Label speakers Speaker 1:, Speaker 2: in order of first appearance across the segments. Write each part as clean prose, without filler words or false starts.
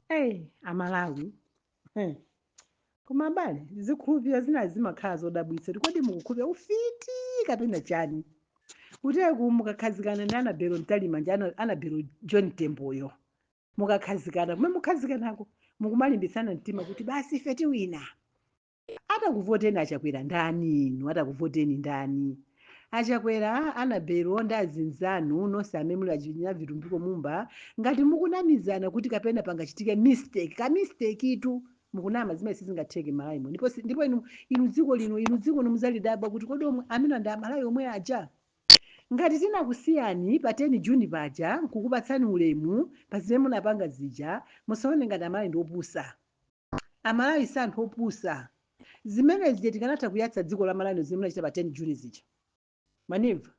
Speaker 1: Hey, Amalawi. Hey. Koma abale, zikhulupiriro zina zimakhala zodabwitsa. Kodi mukukhulupirira ufiti kapena chani? Kuteku mukakhazikana ndi Annabel Mtalimanja, Annabel John Temboyo, mukakhazikana kumene mukhazikanako, mukumalimbitsana mtima kuti basi, ife tiwina. Atakuvoteni Achakwera ndani? Inu atakuvoteni ndani? Achakwera, Annabel ndi azinzanu nonse amene muli achinya Vitumbiko Mumba, ngati mukunamizana kuti kapena pangachitike mistake, ka mistake itu, mukunama. Zimene sizingatheke Malawi muno. Ndipo ndipo inu dziko lino, inu dziko lino muzalidabwa kuti kodi omwe amene ndi Amalawi omwe aja. Ngati tinakusiyani pa 10 Juni paja nkukupatsani ulemu pa zimene munapanga zija, musaone ngati Amalawi ndi opusa. Amalawi si anthu opusa. Zimene zija tikanatha kuyatsa dziko la Malawi, zimene munachita pa 10 Juni zija, manimva?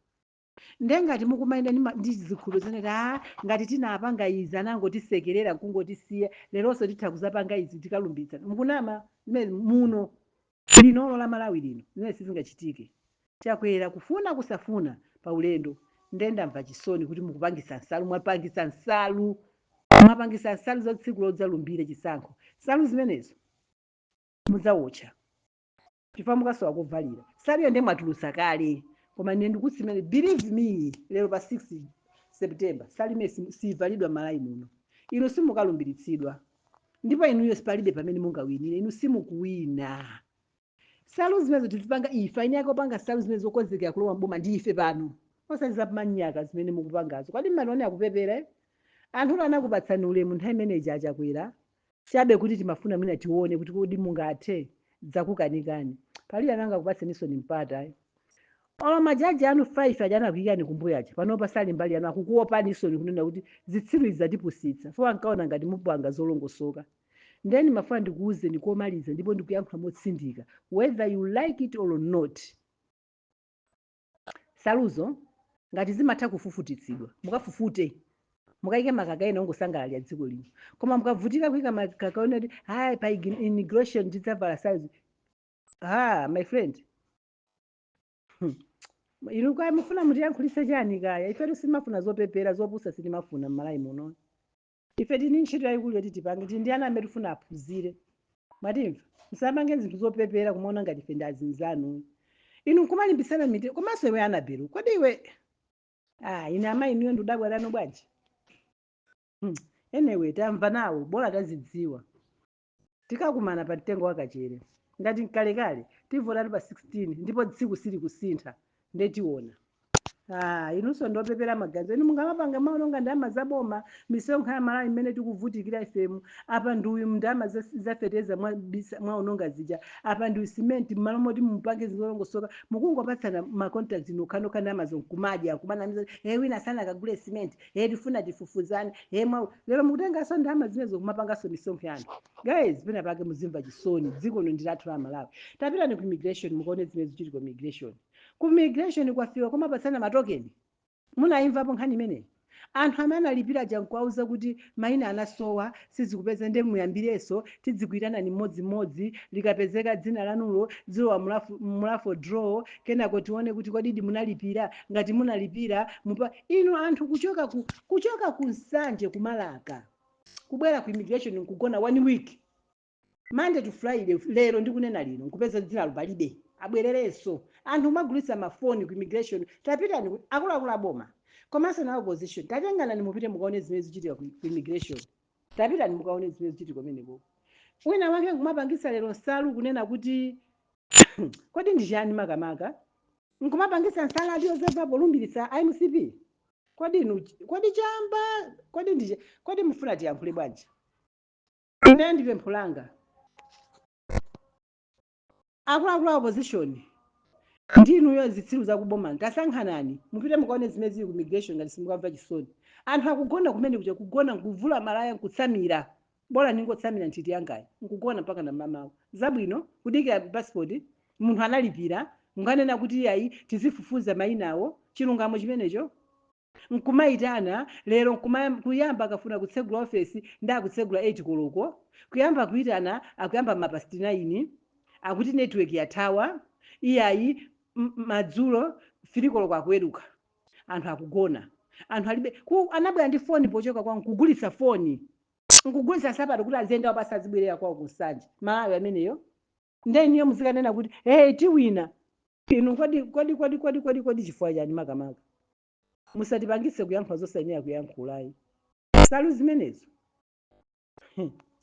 Speaker 1: Nde ngati mukumayenda ndi zikhulupiriro zeneti, a ngati tinapanga izi anangotisekerera nkungotisiya, leronso titha kuzapanga izi, tikalumbitsa, mukunama. Zimene muno linolo la Malawi lino, zimene sizingachitike. Chakwera, kufuna kusafuna, pa ulendo. Nde ndamva chisoni kuti mukupangisa nsalu, mwapangisa nsalu, mwapangisa nsalu za tsiku lodzalumbire chisankho. Nsalu zimenezo mudzawotcha chifukwa mukasowa kuvalira. Nsaluyo nde mwatulusa kale, koma ine ndikutsimene, believe me, lero pa 6 September nsalu imene sivalidwa Malawi muno. Inu simukalumbiritsidwa, ndipo inuyo sipalibe pamene mungawinire. Inu simukuwina. Nsalu zimenezo tizipanga ife, ine yake opanga nsalu zimene zokonzekera kulowa mboma ndi ife pano, osati za manyaka zimene mukupangazo. Kodi mmatione akupepera, eh? Anthu anakupatsani ulemu nthawi imeneyi, Achakwera, chabe kuti timafuna mwina tione kuti kodi mungathe, dzakukanikani. Palibe amene angakupatseninso ni mpata, eh. Olo majaji anu 5 aja anakuyikani kumbuyo aja, panopa sali mbali yanu, akukuopaninso kunena kuti zitsiru izi zatipusitsa, fo ankaona ngati mupanga zolongosoka. Ndeni mafuna ndikuwuzeni komaliza, ndipo ndikuyankhula motsindika, whether you like it or not, nsaluzo ngati zimatha kufufutitsidwa, mukafufute, mukayike makaka ena ongosangalalira dziko lino. Koma mukavutika kuyika makaka ena kuti hayi, pa inauguration tidzavala saluzi, ha, my friend, Inu kaya mufuna mutiyankhulise chani kaya, ifetu simafuna zopepera, zopusa sitimafuna m'Malawi muno. Ife tini ntchito yayikulu yoti tipange, tili ndi ana amene tifuna aphunzire, mwatimva? Musapange zinthu zopepera kumaona ngati ife ndi azinzanu. Inu nkumalimbisana miti. Komanso iwe Annabel, kodi iwe, ah, ine amayi inuyo ndikudabwa nanu bwanji? Anyway, tamva nawo, bola tazidziwa. Tikakumana pa mtengo wakachere ngati mkalekale. Tivotatu pa 16, ndipo tsiku sili kusintha, ndetiona. Ah, inunso ndopepera maganizo. Inu mungamapanga maononga ndalama zaboma, misonkho ya Malawi, imene tikuvutikira ifemu. Apa ndiuyu ndalama zafeteza mwaononga zija, apa ndiuyu simenti. Mmalo moti mupange zolongosoka, mukungopatsana ma contract nokhanokha, ndalama zonkumadya, kumanamiza, he, wina sana akagule simenti, he, tifuna tifufuzane, he, mwa lero mukutenganso ndalama zimenezo kumapanganso misonkho yanu. Guys, pena pake muzimva chisoni. Dziko lino ndi lathu la Malawi. Tapitani ku immigration mukaone zimene zikuchitika ku immigration. Ku immigration kwafiwa kumapatsana ma token. Munayimvapo nkhani imeneyi? Anthu amene analipira aja nkuwauza kuti mayina anasowa, sizikupeza, nde muyambirenso, tidzikuyitanani mmodzimmodzi, likapezeka dzina lanulo zilowa mu raffle draw, kenako tione kuti kodidi munalipira. Ngati munalipira mupa inu anthu kuchoka ku Nsanje, kumalaka, kubwera ku immigration nkugona one week, Monday to Friday, lero ndikunena lino nkupeza dzina palibe, abwererenso. Anthu umagulitsa mafoni ku immigration. Tapitani akuluakulu aboma komanso na opposition, tatenganani mupite mukaone zimene zikuchitika ku immigration. Tapitani mukaone zimene zikuchitika kumeneko. Wina wake nkumapangisa lero nsalu kunena kuti kodi ndi chani makamaka, nkumapangisa nsalu ati yozabva polumbiritsa IMCP. Kodi inu, kodi chamba, kodi ndi, kodi mufuna tiyankhule bwanji? Ine ndi pempho langa, akuluakulu a opposition ndinuyo zitsiru zakuboma, tasankhanani mupite mukaone zimene zili ku immigration. Ngati simukamva chisoni, anthu akugona kumene kuja, kugona nkuvula malaya nkutsamira, bola ningotsamira nthiti yangayi, nkugona mpaka na mamawa. Zabwino kudikira passport, munthu analipira, nganena kuti iyayi, tizifufuza mayinawo. Chilungamo chimenecho? Nkumayitana lero, kuyamba akafuna kutsegula ofesi ndi akutsegula 8 koloko, kuyamba kuyitana akuyamba ma past 9, akuti network yathawa, iyayi, madzulo 3 koloko akuweruka, anthu akugona, anthu alibe anabwera ndi foni pochoka kwa nkugulitsa foni. Nkugulitsa nsapato kuti aziyenda wapasi, azibwerera kwawo kunsanje. Malawi ameneyo? Ndeniyo muzikanena kuti, "Hey, tiwina." Inu kodi, kodi, kodi, kodi, kodi, kodi chifukwa chani? Makamaka musatipangitse kuyankhula zosayenera kuyankhulayi. Salu zimenezo.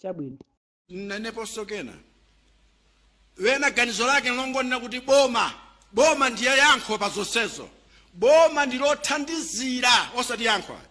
Speaker 1: Chabwino.
Speaker 2: Neneponso kena wena ganizo lake longonena kuti boma, boma ndiye yankho pa zonsezo. Boma ndi lothandizira, osati yankho ayi.